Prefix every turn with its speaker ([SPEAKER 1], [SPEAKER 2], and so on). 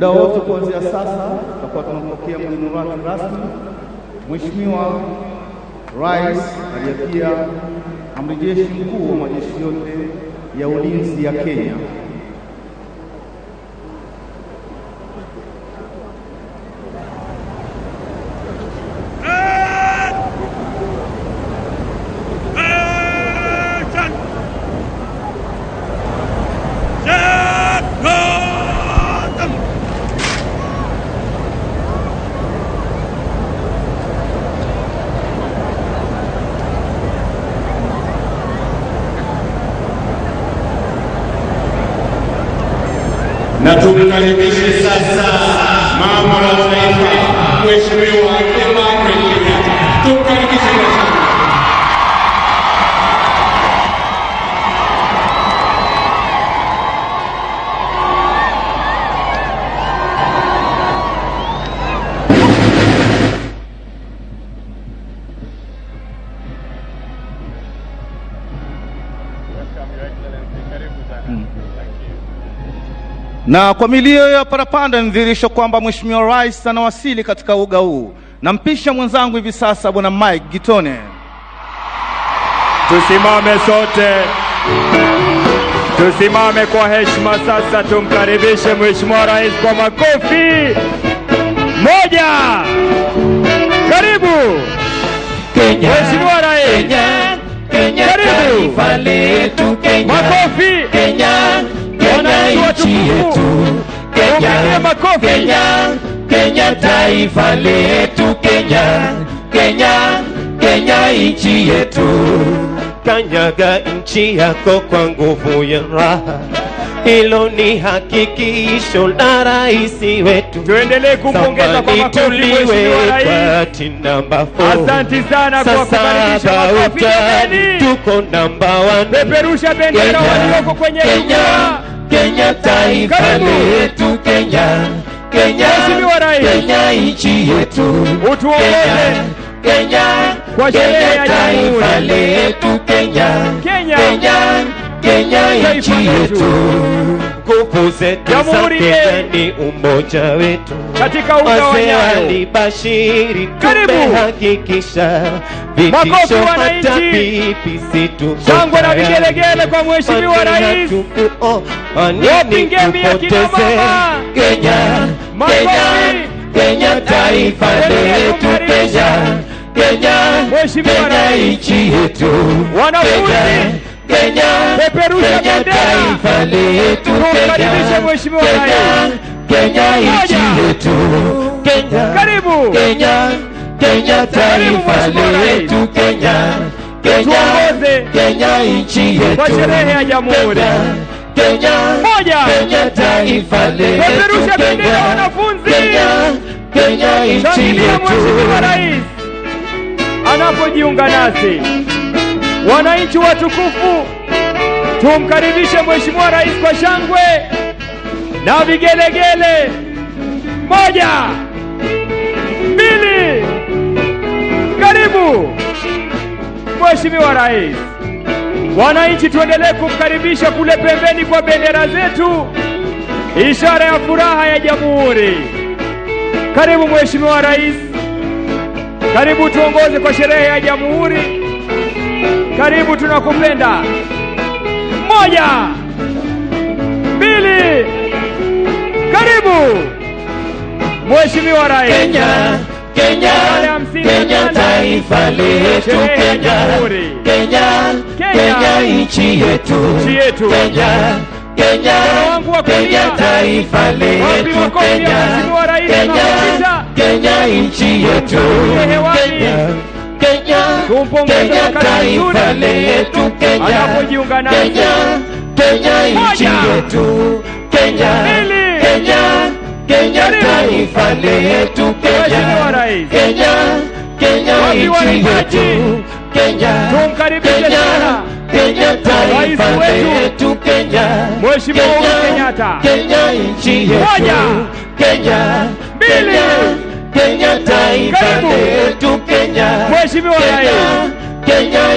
[SPEAKER 1] Muda wote kuanzia sasa tutakuwa tunampokea mgeni rasmi Mheshimiwa Rais aliye pia amri jeshi mkuu wa majeshi yote ya ulinzi ya Kenya.
[SPEAKER 2] Na tumkaribishe sasa mama wa taifa Mheshimiwa Margaret Kenyatta. Tumkaribishe kwa shangwe.
[SPEAKER 3] Welcome, Your Excellency. Karibu sana. Thank you.
[SPEAKER 1] Na kwa milio ya parapanda ni dhihirisho kwamba Mheshimiwa Rais anawasili katika uga huu. Nampisha mwenzangu hivi sasa Bwana Mike Gitone.
[SPEAKER 4] Tusimame sote, tusimame kwa heshima sasa, tumkaribishe Mheshimiwa Rais kwa makofi. Moja, karibu
[SPEAKER 5] Kenya,
[SPEAKER 4] Mheshimiwa Rais.
[SPEAKER 5] Kenya, Kenya,
[SPEAKER 4] Karibu.
[SPEAKER 5] Taifa letu Kenya,
[SPEAKER 4] Makofi.
[SPEAKER 5] Kenya, Kenya,
[SPEAKER 4] Wananchi
[SPEAKER 5] nchi
[SPEAKER 4] watukufu,
[SPEAKER 5] yetu Kenya,
[SPEAKER 4] tumpigie makofi.
[SPEAKER 5] Kenya, Kenya, taifa letu Kenya, Kenya, Kenya, nchi yetu. Kanyaga nchi yako kwa nguvu ya raha, hilo ni hakikisho la rais wetu.
[SPEAKER 4] Tuendelee kumpongeza kwa
[SPEAKER 5] Zamani
[SPEAKER 4] makofi Mheshimiwa Rais.
[SPEAKER 5] tuliwekwa ati namba 4.
[SPEAKER 4] Asante sana kwa kukaribisha. Makofi jameni.
[SPEAKER 5] Tuko namba 1.
[SPEAKER 4] Peperusha bendera walioko kwenye
[SPEAKER 5] Kenya,
[SPEAKER 4] jukwaa.
[SPEAKER 5] Kenya, taifa
[SPEAKER 4] Karibu.
[SPEAKER 5] letu Kenya, Kenya,
[SPEAKER 4] Mheshimiwa Rais.
[SPEAKER 5] Kenya, nchi yetu.
[SPEAKER 4] Utuongoze
[SPEAKER 5] Kenya, Kenya,
[SPEAKER 4] kwa sherehe
[SPEAKER 5] Kenya,
[SPEAKER 4] ya
[SPEAKER 5] taifa
[SPEAKER 4] Jamhuri.
[SPEAKER 5] letu Kenya,
[SPEAKER 4] Kenya.
[SPEAKER 5] Kenya, Kenya,
[SPEAKER 4] Taifa
[SPEAKER 5] nchi
[SPEAKER 4] letu.
[SPEAKER 5] yetu. Nguvu zetu za
[SPEAKER 4] Jamhuri
[SPEAKER 5] Kenya
[SPEAKER 4] yetu.
[SPEAKER 5] ni umoja wetu.
[SPEAKER 4] Katika uga wa
[SPEAKER 5] Wazee
[SPEAKER 4] Nyayo.
[SPEAKER 5] walibashiri,
[SPEAKER 4] Karibu.
[SPEAKER 5] tumehakikisha.
[SPEAKER 4] Makofi
[SPEAKER 5] Vitisho
[SPEAKER 4] wananchi.
[SPEAKER 5] hata BBC tuko
[SPEAKER 4] Shangwe na
[SPEAKER 5] tayari.
[SPEAKER 4] vigelegele kwa Mheshimiwa Rais.
[SPEAKER 5] Nini
[SPEAKER 4] Wapinge akina
[SPEAKER 5] tupoteze?
[SPEAKER 4] mama.
[SPEAKER 5] Kenya,
[SPEAKER 4] Makofi.
[SPEAKER 5] Kenya, Kenya, taifa
[SPEAKER 4] Tuendelee
[SPEAKER 5] letu
[SPEAKER 4] kumkaribisha.
[SPEAKER 5] Kenya, Kenya,
[SPEAKER 4] Mheshimiwa
[SPEAKER 5] Kenya,
[SPEAKER 4] Rais.
[SPEAKER 5] nchi yetu.
[SPEAKER 4] Wanafunzi.
[SPEAKER 5] Kenya, Kenya,
[SPEAKER 4] Peperusha
[SPEAKER 5] Kenya,
[SPEAKER 4] bendera.
[SPEAKER 5] taifa letu
[SPEAKER 4] Tumkaribishe
[SPEAKER 5] Kenya,
[SPEAKER 4] Mheshimiwa
[SPEAKER 5] Kenya,
[SPEAKER 4] Rais.
[SPEAKER 5] Kenya, nchi
[SPEAKER 4] Moja.
[SPEAKER 5] yetu. Kenya,
[SPEAKER 4] Karibu.
[SPEAKER 5] Kenya, Kenya,
[SPEAKER 4] Karibu
[SPEAKER 5] taifa
[SPEAKER 4] Mheshimiwa Rais.
[SPEAKER 5] letu Kenya, Kenya,
[SPEAKER 4] Tuongoze
[SPEAKER 5] Kenya, nchi yetu.
[SPEAKER 4] kwa sherehe ya Jamhuri.
[SPEAKER 5] Kenya, Kenya,
[SPEAKER 4] Moja.
[SPEAKER 5] Kenya, taifa letu
[SPEAKER 4] Peperusha bendera
[SPEAKER 5] Kenya,
[SPEAKER 4] wanafunzi.
[SPEAKER 5] Kenya, Kenya, nchi
[SPEAKER 4] Shangilia
[SPEAKER 5] yetu.
[SPEAKER 4] Mheshimiwa Rais anapojiunga nasi. Wananchi watukufu, tumkaribishe Mheshimiwa Rais kwa shangwe na vigelegele. Moja, mbili, karibu Mheshimiwa Rais. Wananchi, tuendelee kumkaribisha kule pembeni kwa bendera zetu, ishara ya furaha ya Jamhuri. Karibu Mheshimiwa Rais, karibu tuongoze kwa sherehe ya Jamhuri. Karibu, tunakupenda. Moja, mbili, karibu Mheshimiwa Rais.
[SPEAKER 5] Kenya, Kenya,
[SPEAKER 4] Wale 55,
[SPEAKER 5] Kenya, taifa letu
[SPEAKER 4] Sherehe ya
[SPEAKER 5] Kenya,
[SPEAKER 4] Jamhuri.
[SPEAKER 5] Kenya,
[SPEAKER 4] Kenya.
[SPEAKER 5] Kenya, nchi yetu.
[SPEAKER 4] Nchi yetu.
[SPEAKER 5] Kenya, Kenya,
[SPEAKER 4] Mkono wangu wa kulia.
[SPEAKER 5] Kenya, taifa
[SPEAKER 4] Wapi
[SPEAKER 5] letu
[SPEAKER 4] makofi ya
[SPEAKER 5] Kenya,
[SPEAKER 4] Mheshimiwa Rais
[SPEAKER 5] Kenya,
[SPEAKER 4] anapopita?
[SPEAKER 5] Kenya, nchi yetu.
[SPEAKER 4] Tumpe hewani.
[SPEAKER 5] Kenya, Kenya,
[SPEAKER 4] Tumpongeze
[SPEAKER 5] Kenya,
[SPEAKER 4] wakati
[SPEAKER 5] taifa
[SPEAKER 4] mzuri
[SPEAKER 5] letu Kenya,
[SPEAKER 4] anapojiunga nasi.
[SPEAKER 5] Kenya, Kenya, nchi
[SPEAKER 4] Moja.
[SPEAKER 5] yetu. Kenya,
[SPEAKER 4] Mbili.
[SPEAKER 5] Kenya, Kenya,
[SPEAKER 4] Karibu.
[SPEAKER 5] taifa letu
[SPEAKER 4] Mheshimiwa
[SPEAKER 5] Kenya,
[SPEAKER 4] Rais.
[SPEAKER 5] Kenya, Kenya,
[SPEAKER 4] Wapi
[SPEAKER 5] nchi
[SPEAKER 4] waimbaji?
[SPEAKER 5] yetu. Kenya,
[SPEAKER 4] Tumkaribishe
[SPEAKER 5] Kenya,
[SPEAKER 4] sana
[SPEAKER 5] Kenya,
[SPEAKER 4] Rais
[SPEAKER 5] taifa
[SPEAKER 4] wetu
[SPEAKER 5] letu Kenya,
[SPEAKER 4] Mheshimiwa Uhuru
[SPEAKER 5] Kenya,
[SPEAKER 4] Kenyatta.
[SPEAKER 5] Kenya, nchi yetu.
[SPEAKER 4] Moja.
[SPEAKER 5] Kenya,
[SPEAKER 4] Mbili.
[SPEAKER 5] Kenya, Kenya, taifa
[SPEAKER 4] Karibu.
[SPEAKER 5] letu Kenya,
[SPEAKER 4] Mheshimiwa
[SPEAKER 5] Kenya,
[SPEAKER 4] Rais.
[SPEAKER 5] Kenya,